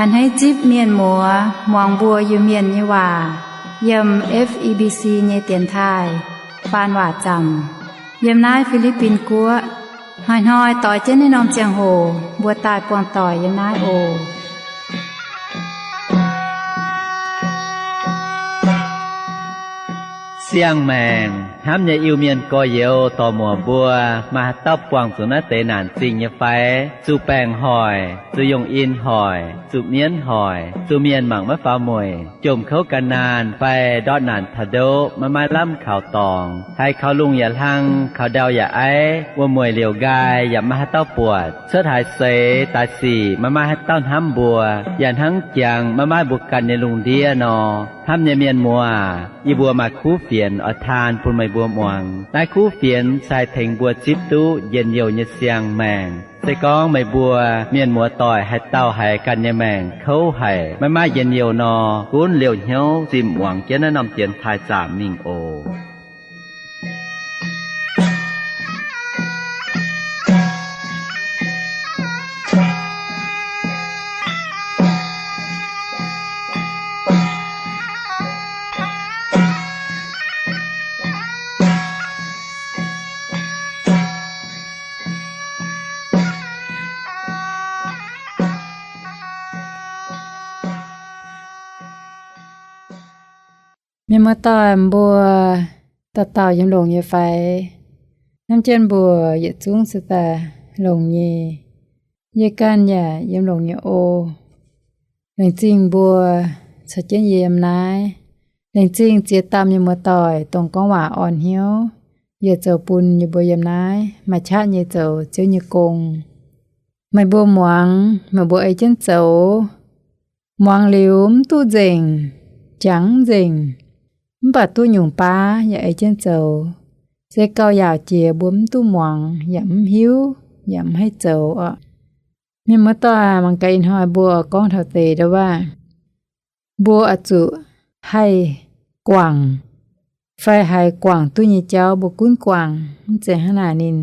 A'hneiv zipv mienh muoz muangx mbuo Iu-Mienh nyei waac yiem F E B C nyei dienx taaih faan waac zaamc yiem naaiv Fi^li^bin Guoqv. Hnoi-hnoi doix jienv naaiv norm ziangh hoc mbuo daaih buangh doic yiem naaiv oc. Siang-maengc hnamv nyei Iu-Mienh gorx-youz dorc-muoc mbuo, maaih haaix dauh buangh zuqc naaiv deix naanc zingh nyei fai? Zuqc baengc hoic, zuqc yungh in hoic, zuqc mienv hoic, zuqc mienh mangc maiv faaux mueic, jomc kouv gan naanh fai ndortv naanc taux ndoqv maiv maaih lamh kaux dorngx, haiz kaux lungh yaac hlang, kaux ndau yaac aiv, wuom-mueic liouc nqaai yaac maiv maaih haaix dauh buatc, cuotv haaix seix daaih sic maiv maaih haaix dauh hnamv mbuo, yaac hnangv jangx maiv maaih mbuo ganh nyei lungh ndiev nor. Hnamv nyei mienh muoz, yie mbuo maaih kuv fienx oix taan bun meih mbuo muangx. Naaiv kuv fienx se haih tengx mbuo zipv duqv njien-youh nyei siang-maengc. Se gorngv meih mbuo mienh muoz-doic haaix dauh haiz ganh nyei maengc kouv haic, maiv maaih njien-youh nor, gunv liouh hnyouv zinh muangx jienv naaiv norm dienx taaih zaamc mingh oc. Mienh muoz-doic mbuo, dauh dauh yiem longx nyei fai? Hnamv jienv mbuo yietc zungv se daaih longx nyei. Yie ganh yaac yiem longx nyei oc. Laengz zingh mbuo caux jienv yie yiem naaiv. Laengz zingh ziex dauh mienh muoz-doic dongh gorngv waac orn hnyouv, yie zoux bun yie mbuo yiem naaiv maaih qaqv nyei zoux Ziouv nyei gong. Meih mbuo muangx, meih mbuo ei jienv zoux. Muangx liuz mv duqv nzengc, jangx mv nzengc, mv baac duqv nyungc baav yaac ei jienv zoux. Se gauh yaauc jiex mbuo mv duqv muangx yaac mv hiuv yaac mv haih zoux oc. Mienh muoz-doic, mangc gaax ih hnoi mbuo gorngv taux deix ndau waac, mbuo oix zuqc haih guangc, fai haiz guangc duqv nyei jauv mbuo gunv guangc, mv zeiz hnangv naaic ninh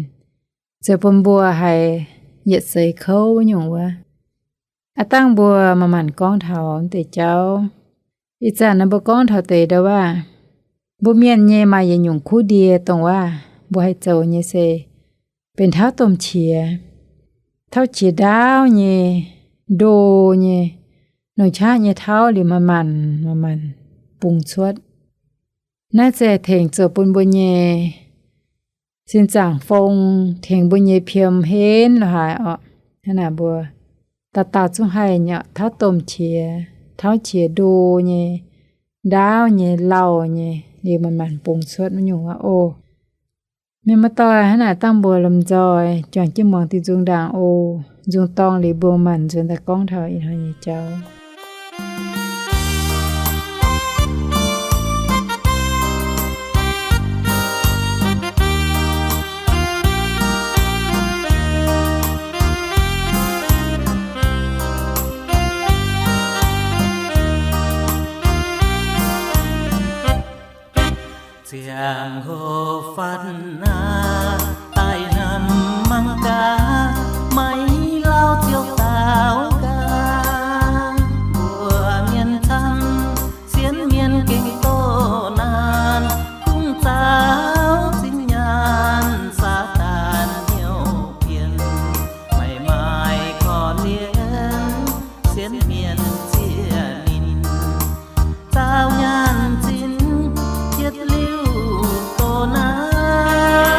ziouc bun mbuo haiz yietc seix kouv wuov nyungc wuov. Aav dangh mbuo manc-manc gorngv taux deix jauv. Ih zanc naaiv mbuo gorngv taux deix ndau waac, mbuo mienh nyei maaih yietc nyungc kuv ndie dongh waac mbuo haih zoux nyei se benx tauv domh qiex. Tauv qiex ndaauv nyei, ndo nyei, longc qaqv nyei tauv liuz manc-manc, manc-manc bungx cuotv. Naaiv se tengx zoux bun mbuo nyei sin zaangc fong, tengx mbuo nyei piem henv lo haaix orqc. Hnangv naaic mbuo dauh dauh zungv haih nyei orqc, tauv domh qiex, tauv qiex ndo nyei, ndaauv nyei, lauh nyei, liuz manc-manc bungx cuotv wuov nyungc aqv oc. Mienh muoz-doic, hnangv naaic dangh mbuo lomh nzoih juangc jienv muangx diuh nzung ndaangc oc. Nzung dorngh liuz mbuo manc nzuonx daaih gorngv taux ih hnoi nyei jauv. Ziangh hoc fatv aqv, daaih hnamv mangc gaax, maiv lauh ziouc daaux gaax. Mbuo mienh camv, sienx mienh gengh doqc naanc, kungx zaaux zinh nyaanh Saadaan hnyouv bienh, maiv maaih korv-lienh, sienx mienh zieqc ninh. Zaaux nyaanh zinh, yietc liuz doqc naanc.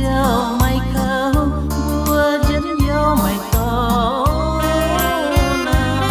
Ziouv maiv kouv, mbuo njien-youh maiv dorh naaic.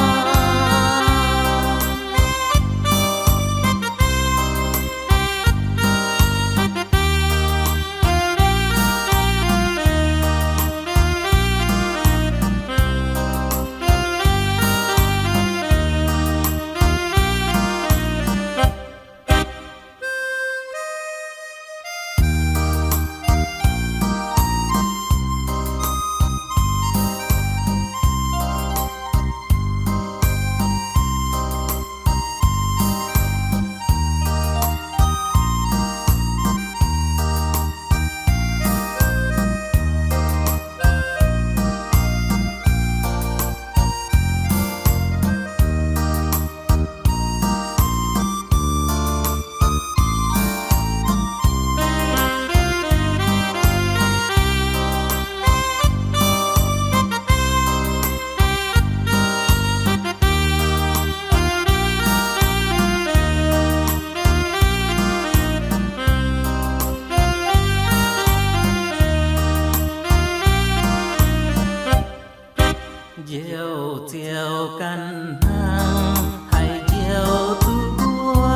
Njoux Ziouv ganh hnangv, haih njoux duqv mbuo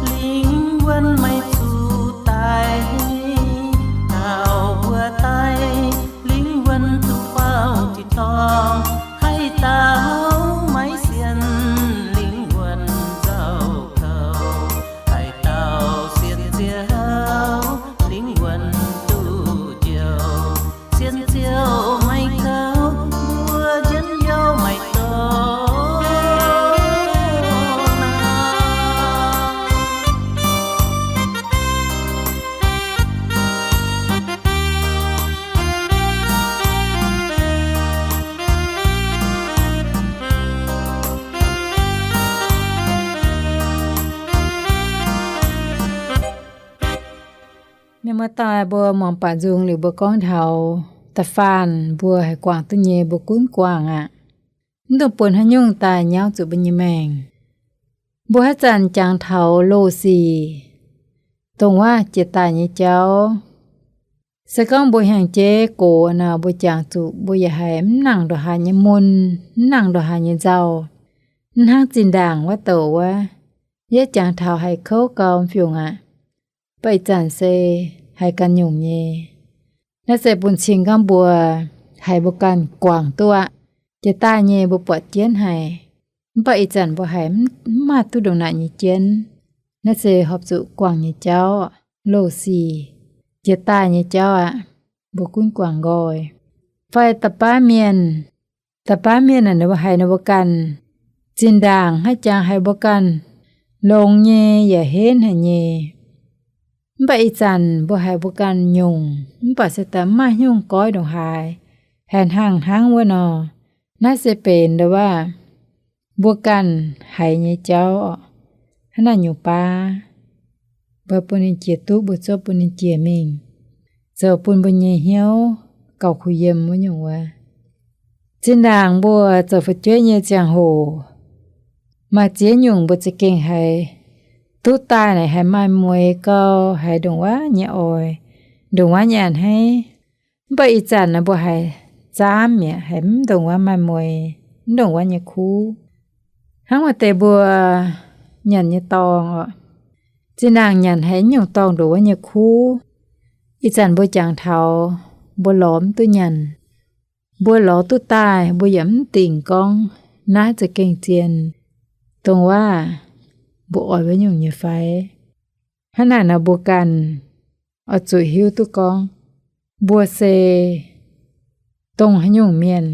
lingh wuonh maiv zuqc daic. Taux mbuo daic, lingh wuonh duqv faaux tin-dorngh. Haaix dauh maiv sienx, lingh wuonh nzauh kouv. Haaix dauh sienx Ziouv, lingh wuonh duqv njoux. Sienx Ziouv maiv kouv, mbuo njien-youh maiv dorh naaic. Mienh muoz-doic, mbuo muangx baac nzung liuz mbuo gorngv taux da'faanh mbuo haih guangc duqv nyei, mbuo gunv guangc aqv. Mv dungx buatc haaix nyungc daaih nyauv zuqc mbuo nyei maengc. Mbuo haaix zanc jangx taux loz-sic, dongh wuov jiex daaih nyei jauv, se gorngv mbuo hiaangx jeiv gox nor, mbuo jangx zuqc mbuo yaac haiz mv nangc ndongc haaix nyei mun, mv nangc ndongc haaix nyei nzauh, mv hnangv zinh ndaangc wuov douc wuov. Yie jangx taux haiz kouv gau fiungc aqv. Mv baac ih zanc se haiz ganh nyungc nyei. Naaiv se bun cing gorngv mbuo haiz mbuo ganh guangc duqv aqv. Jiex daaih nyei mbuo buatc jienv haic, mv baac ih zanc mbuo haiz mv maaih duqv ndongc naaic nyei jienv. Naaiv se horpc zuqc guangc nyei jauv, loz-sic, jiex daaih nyei jauv aqv. Mbuo gunv guangc nqoi. Fai da'baav mienh, da'baav mienh naaic ninh mbuo haiz ninh mbuo ganh zinh ndaangc haaix jangx haiz mbuo ganh longx nyei yaac henv haic nyei. Mv baac ih zanc mbuo haiz mbuo ganh nyungc, mv baac se daaih mv maaih haaix nyungc goiv ndongc haaix, haiz hnangv hnangv wuov nor. Naaiv se benx ndongc wuov mbuo ganh haiz nyei jauv. Hnangv naaiv nyungc baav, mbuo bun ninh jiex duqv, mbuo zuov bun ninh jiex mingh, zoux bun mbuo nyei hnyouv gauh kuh yiem wuov nyungc wuov. Zinh ndaangc mbuo zoux fu'jueiv nyei ziangh hoc, maaih ziex nyungc mbuo za'gengh haiz duqv daaih naaic haiz maaih mueix gau, haiz ndongc wuov nyei oix, ndongc wuov nyei a'hneiv. Mv baac ih zanc naaic mbuo haiz zaamv mi'aqv, haiz mv ndongc wuov maaih mueix, mv ndongc wuov nyei kuv. Hnangv maaih deix mbuo nyanc nyei dorngx oc, zinh ndaangc nyanc haiz mv nyungc dorngx ndongc wuov nyei kuv. Ih zanc mbuo jangx taux mbuo lorz mv duqv nyanc, mbuo lorz duqv daaih mbuo yaac mv dingc gorngv naaiv za'gengh zien, dongh wuov mbuo oix wuov nyungc nyei fai. Hnangv naaic nor mbuo ganh oix zuqc hiuv duqv gorngv mbuo se dongh haaix nyungc mienh.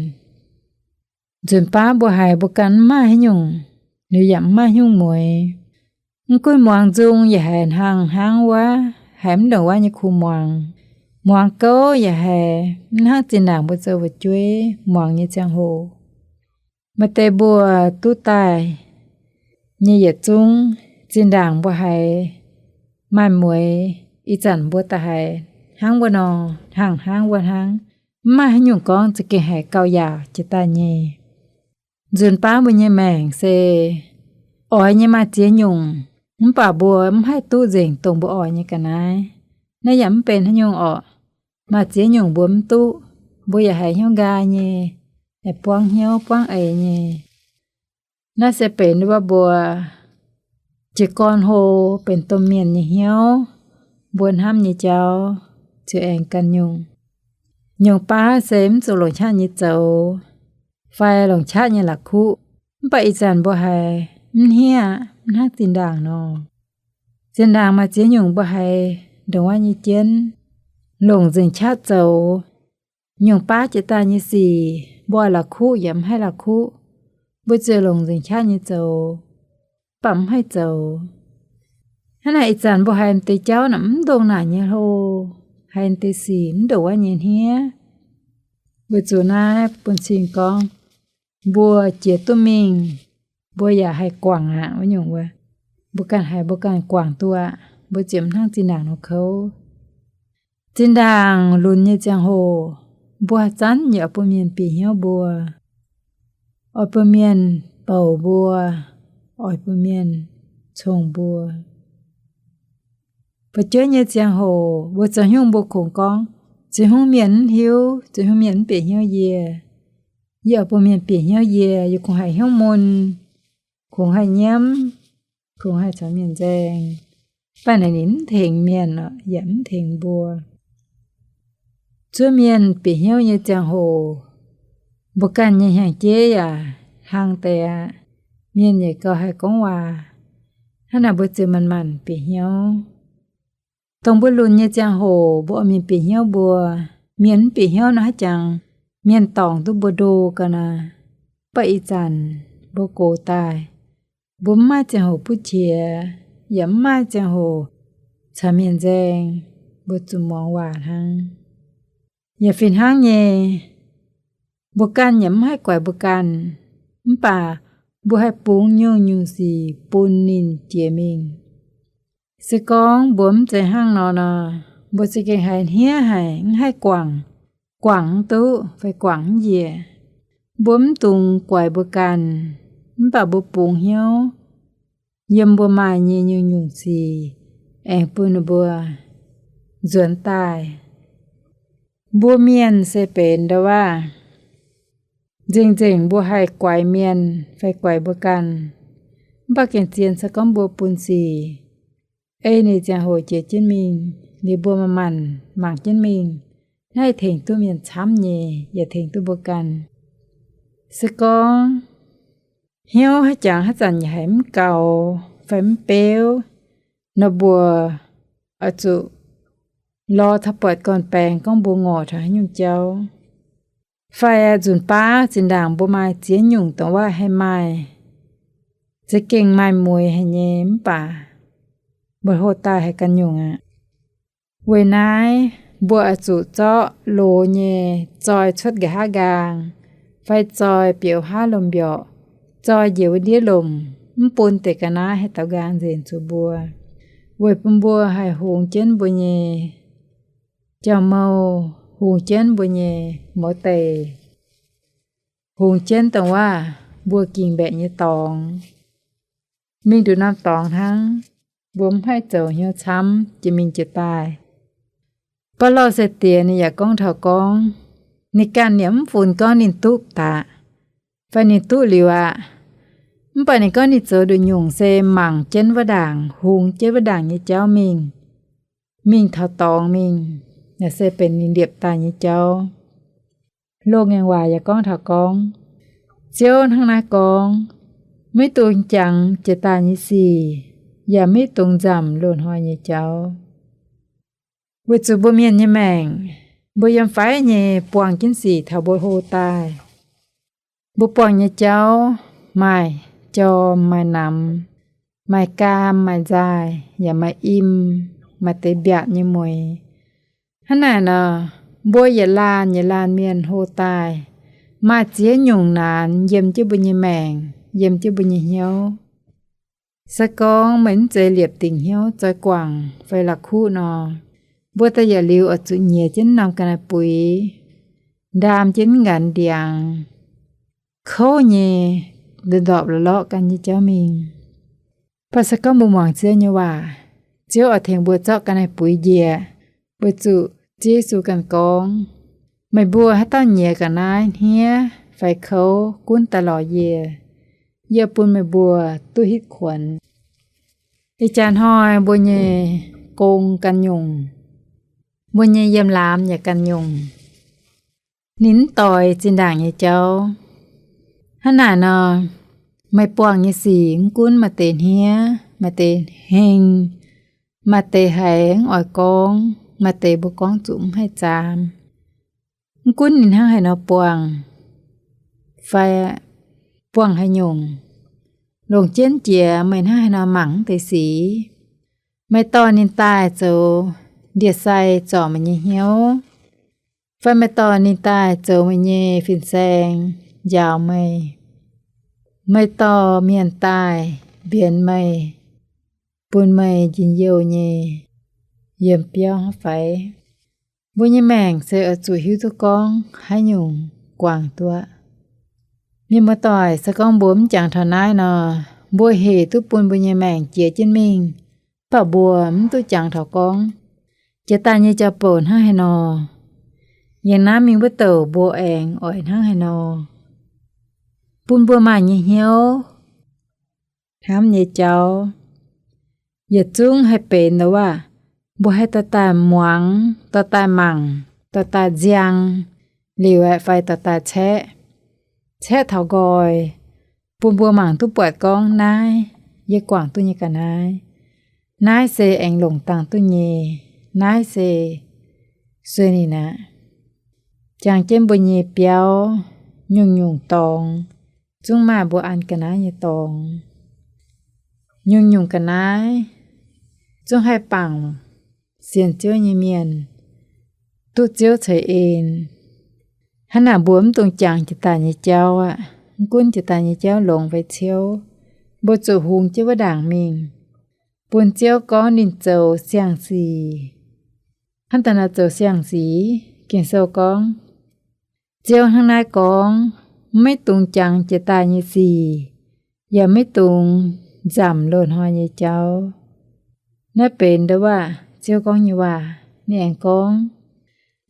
Nzunc baav mbuo haiz mbuo ganh mv maaih haaix nyungc, liuz yaac mv maaih haaix nyungc mueix. Mv gunv muangx nzung yaac haiz hnangv hnangv wuov, haiz mv ndongc wuov nyei kuv muangx. Muangx gouv yaac haiz mv hnangv zinh ndaangc mbuo zoux fu'jueiv muangx nyei ziangh hoc. Maaih deix mbuo duqv daaih nyei yietc zungv, zinh ndaangc mbuo haiz maaih mueix, ih zanc mbuo daaih haiz hnangv wuov nor, hnangv hnangv wuov hnangv, mv maaih haaix nyungc gorngv za'gengh haiz gauh yaauc jiex daaih nyei. Nzunc baav mbuo nyei maengc se oix nyei maaih ziex nyungc, mv baac mbuo mv haih duqv nzengc dongh mbuo oix nyei ga'naaiv. Naaiv yaac mv benx haaix nyungc orqc. Maaih ziex nyungc mbuo mv duqv, mbuo yaac haiz hnyouv nqaai nyei, haiz buangv hnyouv buangv eix nyei. Naaiv se benx wuov mbuo jiez gorn hlo, benx domh mienh nyei hnyouv, mbuo hnamv nyei jauv ziouc aengx ganh nyungc. Nyungc baav se mv zuqc longc qaqv nyei zoux, fai longc qaqv nyei la'kuqv. Mv baac ih zanc mbuo haiz mv hniev aqv, mv hnangv zinh ndaangc nor. Zinh ndaangc maaih ziex nyungc mbuo haiz ndongc wuov nyei jienv, longc nzengc qaqv zoux. Nyungc baav jiex daaih nyei sic, mbuo oix la'kuqv yaac mv haih la'kuqv, mbuo ziouc longc nzengc qaqv nyei zoux, mv baac mv haih zoux. Hnangv naaic ih zanc mbuo haiz m'deix jauv naaic mv ndongc naaic nyei hlo, haiz m'deix sic mv ndongc wuov nyei hniev. Weic zuqc naaiv bun cing gorngv mbuo jiex duqv mingh, mbuo yaac haih guangc aqv wuov nyungc wuov. Mbuo ganh haiz mbuo ganh guangc duqv aqv, mbuo ziouc mv hnangv zinh ndaangc nor kouv. Zinh ndaangc lunx nyei ziangh hoc, mbuo haaix zanc yaac oix bun mienh bieqc hnyouv mbuo, oix bun mienh bouc mbuo, oix bun mienh cong mbuo. Fu'jueiv nyei ziangh hoc mbuo zoux haaix nyungc mbuo kungx gorngv, ziex hungh mienh mv hiuv, ziex hungh mienh mv bieqc hnyouv yie. Yie oix bun mienh bieqc hnyouv yie, yie kungx haih hnyouv mun, kungx haih nyiemv, kungx haih caux mienh nzaeng. Mv baac naaic ninh mv tengx mienh oc, yaac mv tengx mbuo. Zuov mienh bieqc hnyouv nyei ziangh hoc, mbuo ganh nyei hnyangx-jeiv yaac hlang deix aqv. Mienh yaac gauh haih gorngv waac. Hnangv naaic mbuo ziouc manc-manc bieqc hnyouv. Dongh mbuo lunx nyei ziangh hoc mbuo oix mienh bieqc hnyouv mbuo. Mienh mv bieqc hnyouv nor haaix jangx mienh dorngc duqv mbuo ndo ga'naaiv. Mv baac ih zanc mbuo gox daaih, mbuo mv maaih ziangh hoc butv qiex, yaac mv maaih ziangh hoc caux mienh nzaeng, mbuo zuqc muangx waac hnangv. Yaac fih hnangv nyei, mbuo ganh yaac mv haih guaix mbuo ganh, mv baac mbuo haih bungx nyungc-nyungc sic bun ninh jiex mingh. Se gorngv mbuo mv zeiz hnangv nor nor, mbuo za'gengh haiz hniev haic, mv haih guangc, guangc mv duqv fai guangc mv njiec. Mbuo mv dungx guaix mbuo ganh, mv baac mbuo bungx hnyouv yiem mbuo maaih nyei nyungc-nyungc sic aengx bun ninh mbuo nzuonx daaih. Mbuo mienh se benx ndau-waav, nzengc-nzengc mbuo haih guaix mienh fai guaix mbuo ganh, mv baac gengh zien se gorngv mbuo bun sic ei ninh ziangh hoc jiex jienv mingh, liuz mbuo manc-manc mangc jienv mingh, naaiv tengx duqv mienh camv nyei, yaac tengx duqv mbuo ganh. Se gorngv hnyouv haaix jangx haaix zanc yaac haiz mv gaux fai mv beuv nor, mbuo oix zuqc lorz taux buatc gorn-baengx gorngv mbuo ngorc taux haaix nyungc jauv. Fai nzunc baav zinh ndaangc mbuo maaih ziex nyungc dongh waac haih maaih, za'gengh maaih mueix haic nyei, mv baac mbuo hoqc daaih haih ganh nyungc aqv. Weic naaiv mbuo oix zuqc zorqv loz nyei zoi cuotv nqa'haav nqaang, fai zoi bieqc haav lomh mbiorqc, zoi njiec wuov ndiev lomc, mv bun deix ga'naaiv haih daux nqaang nzengc zuqc mbuo, weic bun mbuo haih hungx jienv mbuo nyei jauv-mouh, hungx jienv mbuo nyei mouz deic, hungx jienv dongh waac mbuo gingc mbaeqc nyei dorngx. Mingh nduqc norm dorngx hnangv, mbuo mv haih zoux hnyouv camv jiex mingh jiex daaih. Ba'lorh se diex ninh yaac gorngv taux gorngv, ninh ganh yaac mv funx gorngv ninh duqv daqc, fai ninh duqv liuz aqv. Mv baac ninh gorngv ninh zoux nduqc nyungc se mangc jienv wuov ndaangc, hungx jienv wuov ndaangc nyei jauv mingh, mingh taux dorngx mingh, naaiv se benx ninh liepc daaih nyei jauv. Loz-ngaengc waac yaac gorngv taux gorngv, Ziouv hnangv naaiv gorngv, maiv dungx jangx jiex daaih nyei sic, yaac maiv dungx nzamc loz-hnoi nyei jauv. Weic zuqc mbuo mienh nyei maengc, mbuo yiem faix nyei buangh jienv sic taux mbuo hlo daaih. Mbuo buangh nyei jauv maaih jorm maaih namx, maaih gaam maaih nzaaih, yaac maaih im, maaih deix mbiaatc nyei mueix. Hnangv naaic nor, mbuo yietc laanh yietc laanh mienh hlo daaih, maaih ziex nyungc naanx yiem jienv mbuo nyei maengc, yiem jienv mbuo nyei hnyouv. Se gorngv meih mv zeiz liepc dingc hnyouv zoi guangc fai la'kuqv nor, mbuo daaih yietc liuz oix zuqc nyiex jienv norm ga'naaiv-buix, ndaam jienv nqanx ndiangx, kouv nyei, ndorpc lorqc lorqc gan nyei jauv mingh. Mv baac se gorngv mbuo muangx Ziouv nyei waac, Ziouv oix tengx mbuo zorqv ga'naaiv-buix njiec, weic zuqc Ziouv Yesu ganh gorngv, meih mbuo haaix dauh nyiex ga'naaiv hniev fai kouv gunv daaih lorz yie, yie bun meih mbuo duqv hitv kuonx. Ih jaax hnoi mbuo nyei gong ganh nyungc, mbuo nyei yiem laamz yaac ganh nyungc. Ninh mv doix zinh ndaangc nyei jauv. Hnangv naaic nor, meih buangh nyei sic mv gunv maaih deix hniev, maaih deix heng, maaih deix haiz mv oix gorngv, maaih deix mbuo gorngv zuqc mv haih zaam. Mv gunv ninh hnangv haaix nor buangh, fai buangh haaix nyungc, longc jienv jiex meih hnangv haaix nor mangc mv deix sic. Meih dorh ninh daaih zoux ndie-sai zorc meih nyei hnyouv, fai meih dorh ninh daaih zoux meih nyei fin-saeng njaaux meih. Meih dorh mienh daaih mbienx meih, bun meih njien-youh nyei yiem biauv hnangv fai? Mbuo nyei maengc se oix zuqc hiuv duqv gorngv haaix nyungc guangc duqv. Mienh muoz-doic, se gorngv mbuo mv jangx taux naaiv nor, mbuo hec duqv bun mbuo nyei maengc jiex jienv mingh, mv baac mbuo mv duqv jangx taux gorngv jiex daaih nyei jauv-louc hnangv haaix nor, yiem naaiv mingh wuov douc mbuo aengx oix hnangv haaix nor. Bun mbuo maaih nyei hnyouv hnamv nyei jauv yietc zungv haih benx ndoh waac, mbuo haih dorh daaih muangx, dorh daaih mangc, dorh daaih nziang, liuz aeqv, fai dorh daaih caeqv, caeqv taux nqoi, bun mbuo mangc duqv buatc gorngv naaiv yie guangc duqv nyei ga'naaiv, naaiv se aengx longc dangh duqv nyei, naaiv se sueih ninh aqv. Jangx jienv mbuo nyei biauv nyungc-nyungc dorngx zungv maaih mbuo an ga'naaiv nyei dorngx. Nyungc-nyungc ga'naaiv zungv haih bangc sienx Ziouv nyei mienh duqv Ziouv ceix en. Hnangv naaic mbuo mv dungx jangx jiex daaih nyei jauv aqv. Mv gunv jiex daaih nyei jauv longx fai ciouv, mbuo zuqc hungx jienv wuov ndaangc mingh, bun Ziouv gorngv ninh zoux siang-sic. Hnangv daaih nor zoux siang-sic, Ging-Sou gorngv, Ziouv hnangv naaiv gorngv, maiv dungx jangx jiex daaih nyei sic, yaac maiv dungx nzamc loz-hnoi nyei jauv. Naaiv benx ndoh waac Ziouv gorngv nyei waac. Ninh aengx gorngv,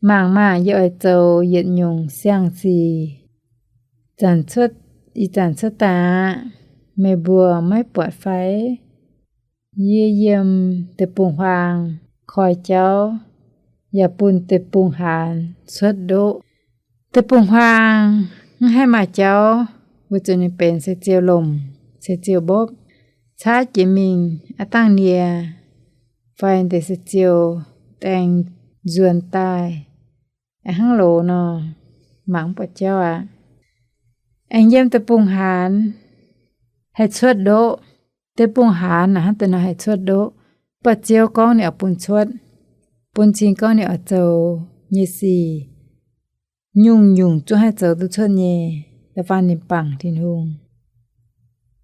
mangc maah! Yie oix zoux yietc nyungc siang-sic zanc cuotv, ih zanc cuotv daaih aqv. Meih mbuo maiv buatc fai? Yie yiem deic-bung-huaang koi jauv, yaac bun deic-bung-haanz cuotv ndoqv. Deic-bung-huaang mv haih maaih jauv, weic zuqc ninh benx se ziouc lomc, se ziouc mbopv. Caaiv jiex mingh aav dangh nie fai deix se ziouc daeng nzuonx daaih, aengx hnangv loz nor, mangc mv buatc jauv aqv. Aengx yiem deic-bung-haanz haih cuotv ndoqv. Deic-bung-haanz naaic hnangv deix nor haih cuotv ndoqv, mv baac Ziouv gorngv ninh oix bun cuotv, bun cing gorngv ninh oix zoux nyei sic, nyungc-nyungc zungv haih zoux duqv cuotv nyei. Da'faanh ninh bangc Tin-Hungh.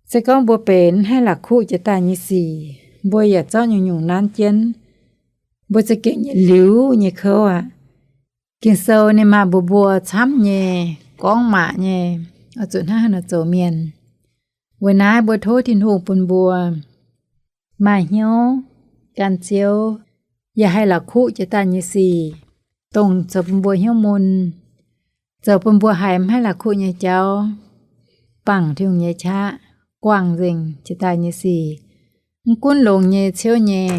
Se gorngv mbuo benx mv haih la'kuqv jiex daaih nyei sic, mbuo yaac zorqv nyungc-nyungc nanv jienv, mbuo za'gengh nyei liuz nyei kouv aqv. Ging-Sou ninh maaih mbuox mbuo camv nyei, gorngv maac nyei, oix zuqc hnangv haaix nor zoux mienh. Weic naaiv mbuo tov Tin-Hungh bun mbuo maaih hnyouv gan Ziouv, yaac haih la'kuqv jiex daaih nyei sic, dongh zoux bun mbuo hnyouv mun, zoux bun mbuo haiz mv haih la'kuqv nyei jauv, bangc Tin-Hungh nyei qaqv, guangc nzengc jiex daaih nyei sic. Mv gunv longx nyei, ciouv nyei,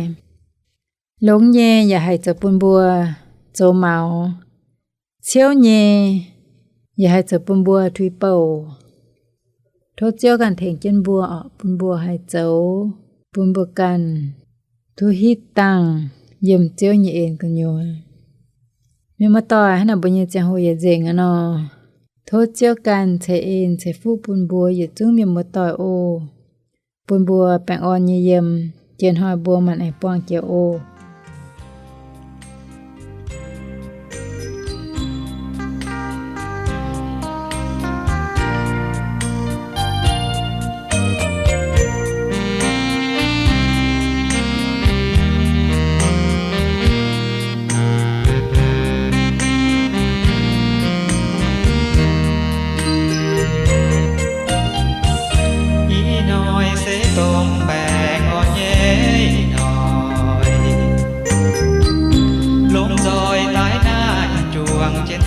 longx nyei yaac haih zoux bun mbuo zoux maux, ciouv nyei yaac haih zoux bun mbuo tuix bouc. Tov Ziouv ganh tengx jienv mbuo oc, bun mbuo haih zoux, bun mbuo ganh duqv hitv dangh yiem Ziouv nyei en gu'nyuoz. Mienh muoz-doic, hnangv naaic mbuo nyei ziangh hoc yietc nzengc aqv nor, tov Ziouv ganh ceix en ceix fuqv bun mbuo yietc zungv mienh muoz-doic oc. Bun mbuo baengh orn nyei yiem. Jiex hnoi mbuo maanc aengx buangh jiex oc. Ih hnoi se dongh baengh orn nyei ih hnoi.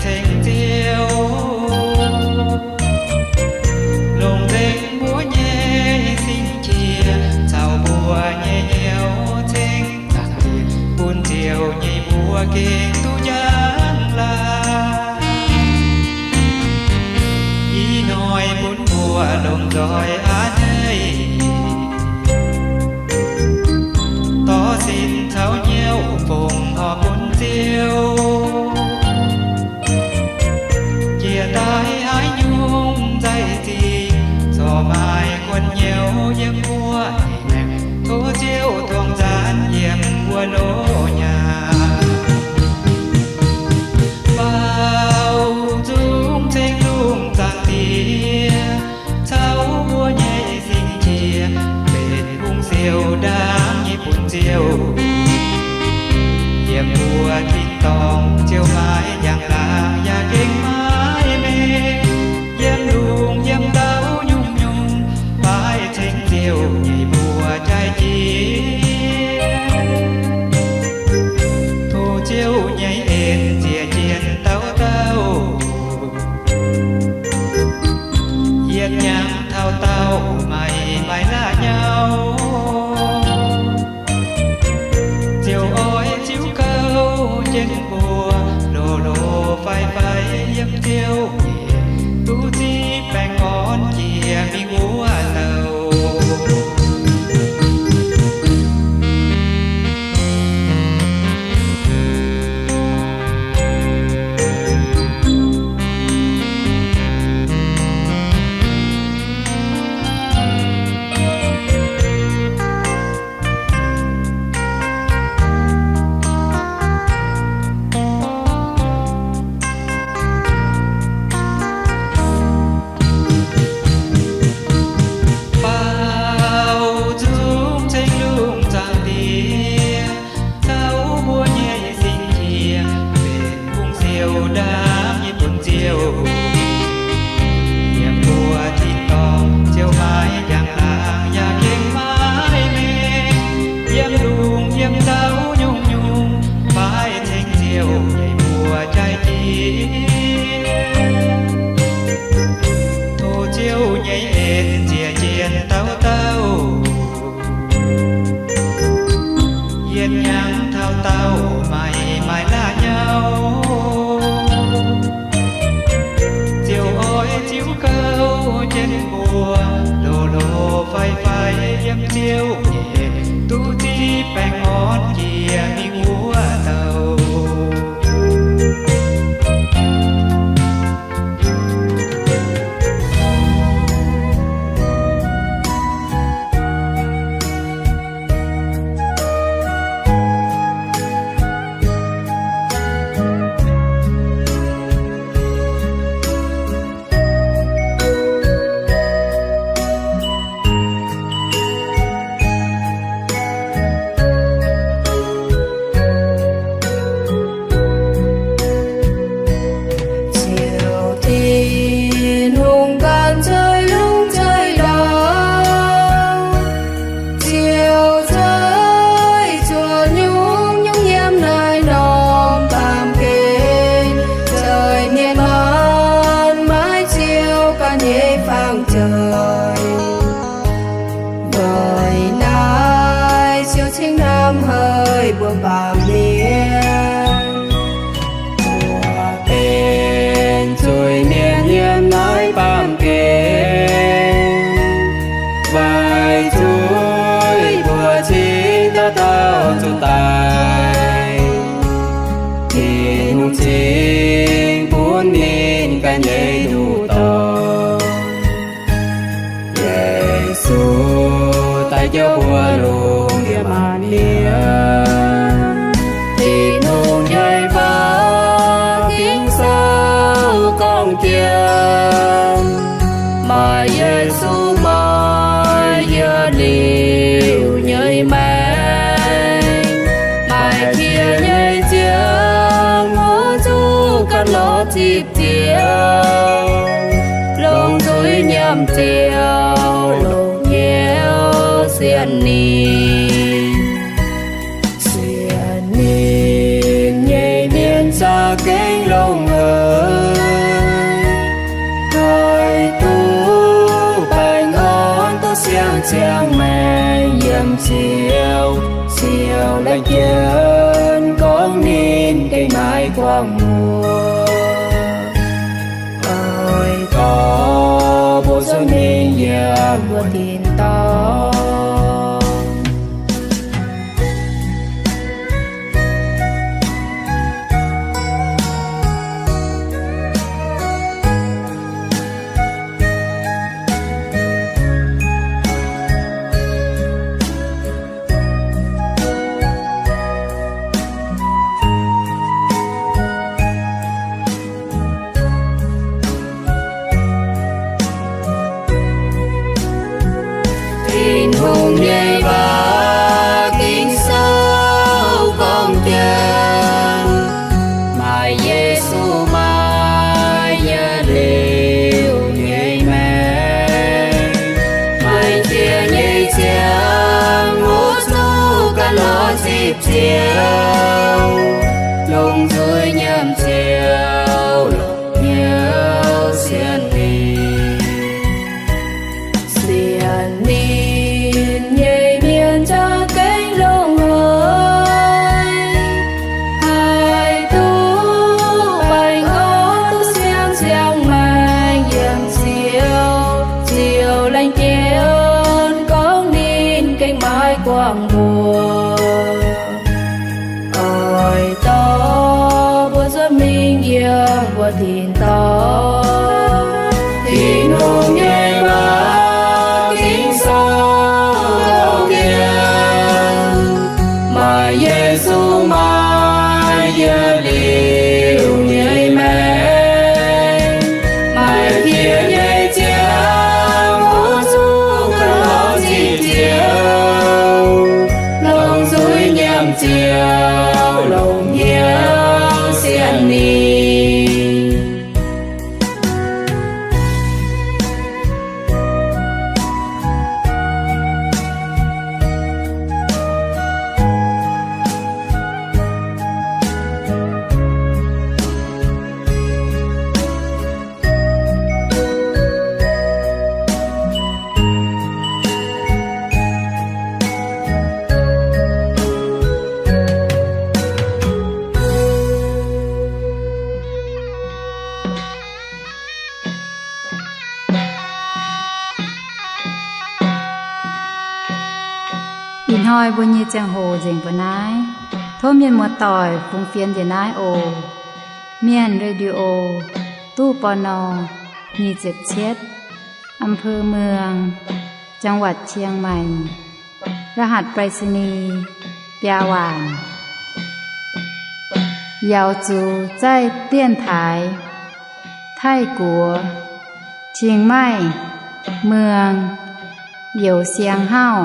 ceng Ziouv, longc nzengc mbuo nyei singx qiex caux mbuo nyei hnyouv ceng zaangc Diex bun Ziouv nyei mbuox gengh duqv njang laangh. Ih hnoi bun mbuo lomh nzoih a'hneiv, dorh sin caux hnyouv fongc horc bun Ziouv, jiex daaih haaix nyungc nzaic zingh, corc maaih guanh hnyouv yiem mbuo nyei maengc. Tov Ziouv tuangx nzaanx yiem mbuo loz nyaah. Baaux nzung ceng lungh zaangc Diex caux mbuo nyei singx qiex, benx hungh siou ndaangc nyei bun Ziouv. Yiem mbuo tin-dorngh Ziouv maaih njang-laangc yaac gengh maaih mengh. Yiem lungh yiem ndau nyungc-nyungc, faix ceng Ziouv nyei mbuox jaaix jiex. Tov Ziouv nyei en ziec jien dauh dauh, yietc nyangc taux daauh maaih maaih la'nyauv. Ziouv oix ziux gouv jienv mbuo, loz-loz faix-faix yiem Ziouv nyei, duqv zipv baengh orn jiex mingh wuov douh. Baaux nzung ceng lungh zaangc Diex caux mbuo nyei singx qiex, benx hungh siou ndaangc nyei bun Ziouv. Yiem mbuo tin-dorngh Ziouv maaih njang-laangc yaac gengh maaih mengh. Yiem lungh yiem ndau nyungc-nyungc, faix ceng Ziouv nyei mbuox jaaix jiex. Tov Ziouv nyei en ziec jien dauh dauh, yietc nyangc taux daauh maaih maaih la'nyauv. Ziouv oix ziux gouv jienv mbuo, loz-loz faix-faix yiem Ziouv nyei, duqv zipv baengh orn jiex mingh wuov douh. Ziouv Tin-Hungh ganh zueiz lungh zueiz ndau, Ziouv zueiz zuoqc nyungc-nyungc yiem naaiv norm baamh gen. Zueiz mienh maanh maiv Ziouv ganh nyei fangx zueiz. Weic naaiv Ziouv cingx hnamv haic mbuo baamh mienh, mbuo benx zueiz mienh yiem naaiv baamh gen. Weic zuqc mbuo cingx dauh dauh zuqc daic, Tin-Hungh cingx bun ninh ganh nyei nduqc dorngx. Yesu daaih jauv mbuo lungh ndiev maanc liuz, Tin-Hungh nyei faah Ging-Sou gorngv jiex, maaih Yesu maaih yietc liuz nyei maengc, maaih qiex nyei ziangh hoc zuqc ganh lorz zipv Ziouv, longc zuiz nyiemc Ziouv, longc hnyouv sienx ninh. Sienx ninh nyei mienh za'gengh longx Ziouv, Ziouv laengz jienv gorngv ninh gengh maaih guangc muoz. Oix dorh mbuo cuotv mingh yiem mbuo tin-dorngh. Tin-Hungh nyei waac Ging-Sou gorngv jienv, maaih Yesu, maaih yietc liuz nyei maengc, maaih qiex nyei ziangh hoc zuqc ganh lorz zipv Ziouv, longc nzuih nyiemc Ziouv, longc hnyouv sienx ninh. Sienx ninh nyei mienh za'gengh longx haic, haih duqv baengh orn duqv siang ziangh maengc yiem Ziouv. Ziouv laengz jienv gorngv ninh gengh maaih guangc muoz. Oix dorh mbuo cuotv mingh yiem mbuo tin-dorngh. Tin-Hungh nyei waac Ging-Sou gorngv jienv, maaih Yesu, maaih yietc liuz nyei maengc, maaih qiex nyei ziangh hoc zuqc ganh lorz zipv Ziouv, longc nzuih nyiemc Ziouv, longc hnyouv sienx ninh. Ih hnoi mbuo nyei ziangh hoc nzengc mbuo naaiv. Tov mienh muoz-doic fungx fienx njiec naaiv oc. Mienh Radio, ตู้ ปณ. nyic ziepc cietv, อำเภอเมือง จังหวัดเชียงใหม่ รหัสไปรษณีย์ biaa waanc. Yaux zuqc zaih dienx taaix Taiv-Guoqv, เชียงใหม่เมือง Youz Siang Hauv,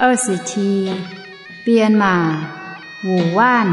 二十七 Bienh Maac, Wuc Waanv.